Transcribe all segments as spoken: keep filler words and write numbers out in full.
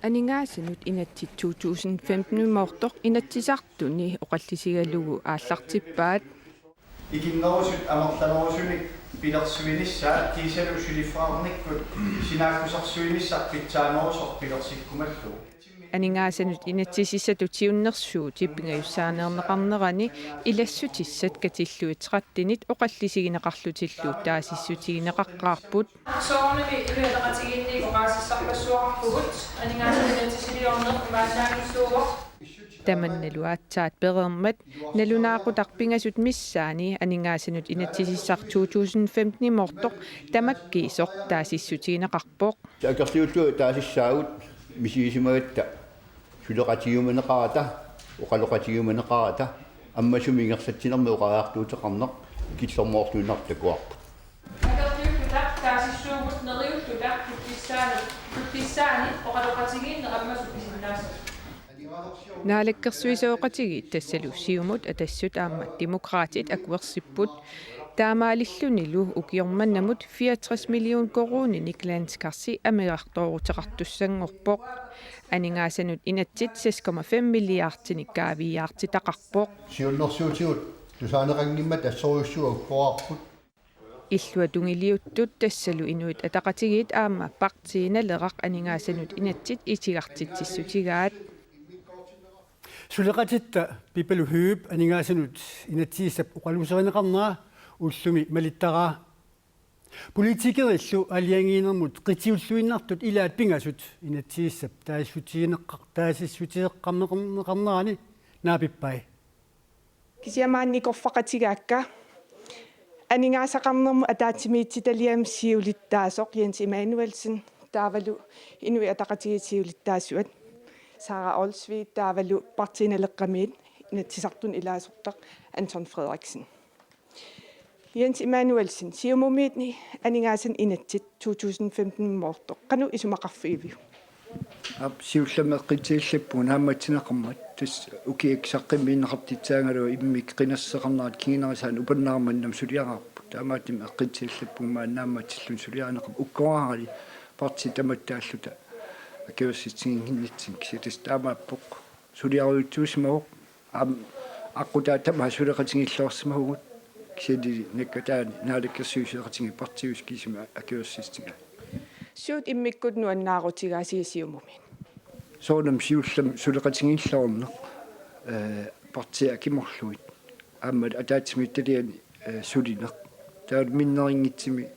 Aningaasanut inatsit to tusind femten-imoortoq Inatsisartuni oqallisigalugu aallartippaat. Ikinnerusut amerlanerusunik pilersuinissaat kiisalu suliffeqarnikkut sinaakkusarsuinissaq pitsaanerusoq pilersikkumallugu. Aningaasanut inatsisissatut siunnersuutit pingajussaaneerneqarnerani ilassutissat katillugit trettenit oqallisigineqarlutillu taasissutigineqaqqaarput. Soorunami Inuit Ataqatigiinni oqaasissarpassuaqarpugut aningaasanut inatsisiliorneq imaannaanngilluuvoq. Tamannalu aatsaat pereermat nalunaaqutaq pingasut missaanni aningaasanut inatsisissaq to tusind femten-imoortoq tamakkiisoq taasissutigineqarpoq. Akerliullugit taasissaagut misigisimagatta suleqatigiumaneqarata, oqaloqatigiumaneqarata, ammasumik ingerlatsinermi oqariartuuteqarneq killormoorluinnartoq takuarput. Akerliulluta taasissuugut neriulluta tullissaanut, tullissaani oqaloqatigiinneq ammasut pisinnaassasoq. Naalakkersuisooqatigiit tassalu Siumut, Atassut aamma Demokraatit akuersipput. Taamaalillunilu ukioq mannamut fireogtres million koruuninik landskassi amigartooruteqartussanngorpoq. Aningaasanut inatsit seks komma fem milliardinik kaaviiaartitaqarpoq. Siunnersuutigut tusaaneqanngimmata assorujussuaq ukkoraarput. Illuatungiliuttut tassalu Inuit Ataqatigiit aamma Partii Naleraq aningaasanut inatsit itigartitsissutigaat. Suleqatitta Pipaluk Høegh aningaasanut inatsisissap oqaluuserineqarnera ullumi malittaraa. Politikerillu aalajangiinermut qitiulluinnartut ilaat pingasut inatsisissap taasissutigineqar-, taasissutigeqqaarneqarnerani naapippai. Kisianni maani nikorfaqatigaakka aningaasaqarnermut ataatsimiititaliami siulittaasoq Jens Immanuelsen taavalu Inuit Ataqatigiit siulittaasuat Sara Olsvig taavalu Partii Naleqqamiit Inatsisartuni ilaasortaq Anton Frederiksen. Jens Immanuelsen, Siumumiinni aningaasanut inatsit to tusind femten-imoortoq qanoq isumaqarfigiviuk? Aap, siullermik eqqissigaallappunga naammassineqarmat, tassa ukiut saqqummiunneqartitsisarngaluaq immikkut qinersisoqarnerat kingunerisaanik upannaarmat nammineq suliaraarput. Taamaattumik eqqissigaallappunga maani naammassilluni suliarineqarmat, ukkoraarali partiit tamatta taalluta akuersissutiginnginnatsinni, kisianni tassa taamaappoq. Suliarujussuusimavoq, aamma aqqutaa tamaat suleqatigiilluarsimavugut, kisiannili nakkataani naalakkersuisuuteqatigiit partiiusoq kiisami akuersissutigaat. Suut immikkut nuannaarutigaasiuk Siumumiit? Soorunami siullermik suleqatigiilluarneq, ee, partiit akimorlugit. Aammalu ataatsimiititaliani, ee, sulineq. Taava minnerunngitsumik,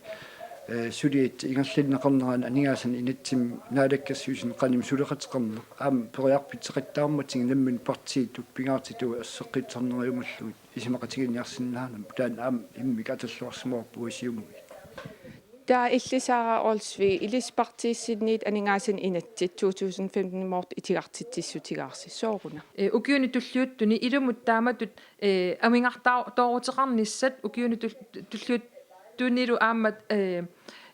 ee, suliassat ingerlanneqarneranni aningaasanut inatsimmi naalakkersuisuni qanimut suleqateqarneq. Aamma periarfissaqattaarmatigut nammineq partiitut pingaartitut erseqqissarnerujumallugit isumaqatigiinniarsinnaanera. Taanna aamma immikkut atorluarsimavarput Siumumiit. Taava illit Sara Olsvig, ilissi partiissinniit aningaasanut inatsit to tusind femten-imoortoq itigartitsissutigaarsi, sooruna? Ee, ukiuni tulliuttuni ilumut taamatut, ee, amigartooruteqarnissat ukiuni tul-, tulliuttunilu aamma, ee,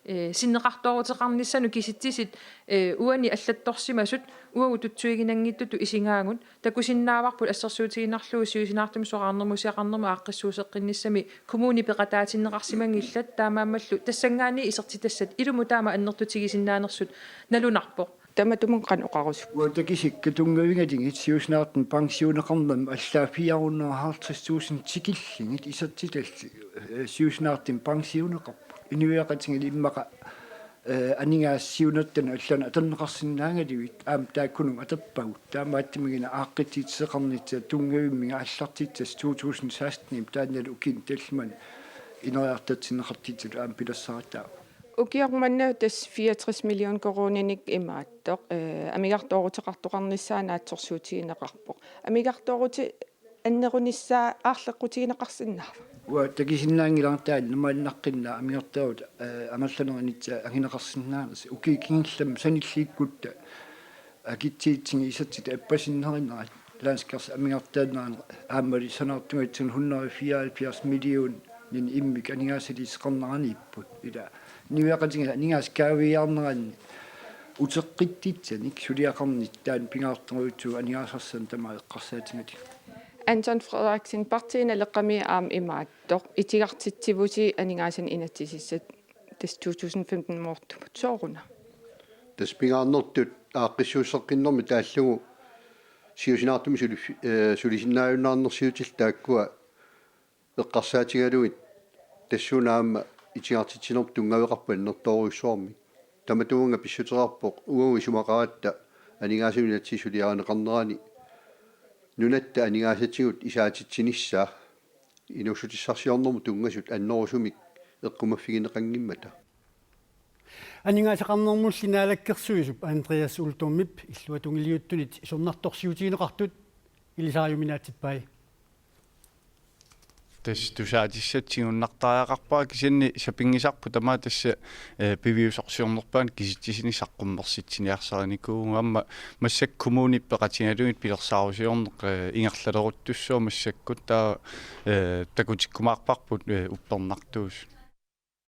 ee, sinneqartooruteqarnissanut kisitsisit, ee, uani allattorsimasut uagut tutsuiginanngitsutut isigaagut. Takusinnaavarput assersuutigiinnarlugu siusinaartumik soraarnermut usiaqarnermut aaqqissuusseqqinnissami kommunit peqataatinneqarsimanngillat, taamaammallu tassanngaanniit isertitassat ilumut taama annertutigisinnaanersut nalunarpoq. Tamatumunnga qanoq oqarusuppit? Uanga takusikka tunngavigalugit siusinaartumik pensioneqarnermi allaat fire hundrede og halvtreds tusind tikillugit isertitallit, ee, siusinaartumik pensioneqarput. Inuiaqatigiit immaqa, ee, aningaasat siunertanut allanut atorneqarsinnaangalugit aamma taakkununnga atorpagut. Taamaattumik-una aaqqissuusseqarnissaq tunngavimminga aallartittas to tusind seksten-imi taannalu ukiuni tallimani ineriartortinneqartitsisut aamma pilersaarutaa. Ukioq manna tassa fireogtres million koruuninik imaattoq, ee, amigartooruteqartoqarnissaa naatsorsuutigineqarpoq. Amigartoorutit annerunissaa aarleqqutigineqarsinnaava? Uanga takusinnaanngilara taanna maannaqqinnaaq amigartoorutta, ee, amerlanerunissaa angineqarsinnaanersoq. Ukiut kingullermi sanilliukkutta akitsisutut isertitat appasinnerunerat, landskassi amigartoornerat aammali sanaartugassani hundrede fireoghalvfjerds millioninik immikkut aningaasaliissuteqarneraniippoq. Ila inuiaqatigiit aningaasat kaaviiaarneranni uteqqittussanik suliaqarnissaq taanna pingaartorujussuuvoq aningaasarsiorneq tamaat eqqarsaatigalugu. Anton Frederiksen, Partii Naleqqami aamma imaattoq itigartitsivusi aningaasanut inatsisissat tassa to tusind femten-imoortumut, sooruna? Tassa pingaarnertut aaqqissuusseqqinnermi taallugu siusinaartumik suli-, eh, sulisinnaajunnaarnersiutillit taakkua eqqarsaatigalugit tassuuna aamma itigartitsinerput tunngaveqarpoq annertoorujussuarmik. Tamatumunnga pissuteqarpoq uagut isumaqaratta aningaasanut inatsit suliarineqarnerani nunatta aningaasatigut isaatitsinissaa inuussutissarsiornermut tunngasut annerusumik eqqumaffigineqanngimmata. Aningaasaqarnermulli naalakkersuisup Andreas Uldumip illuatungiliuttunit isornartorsiutigineqartut ilisariuminaatsippai. Tassa tusaatissatut tigunnartariaqarpara kisianni sapinngisarput tamaat tassa eh, piviusorsiornerpaamik kisitsisinissaq saqqummersitsiniarsarinikuuvugut aamma massakkut kommunip peqatigalugit pilersaarusiorneq eh, ingerlaleruttussaavoq massakkut taava eh, takutikkumaarparput eh, uppernartuusut.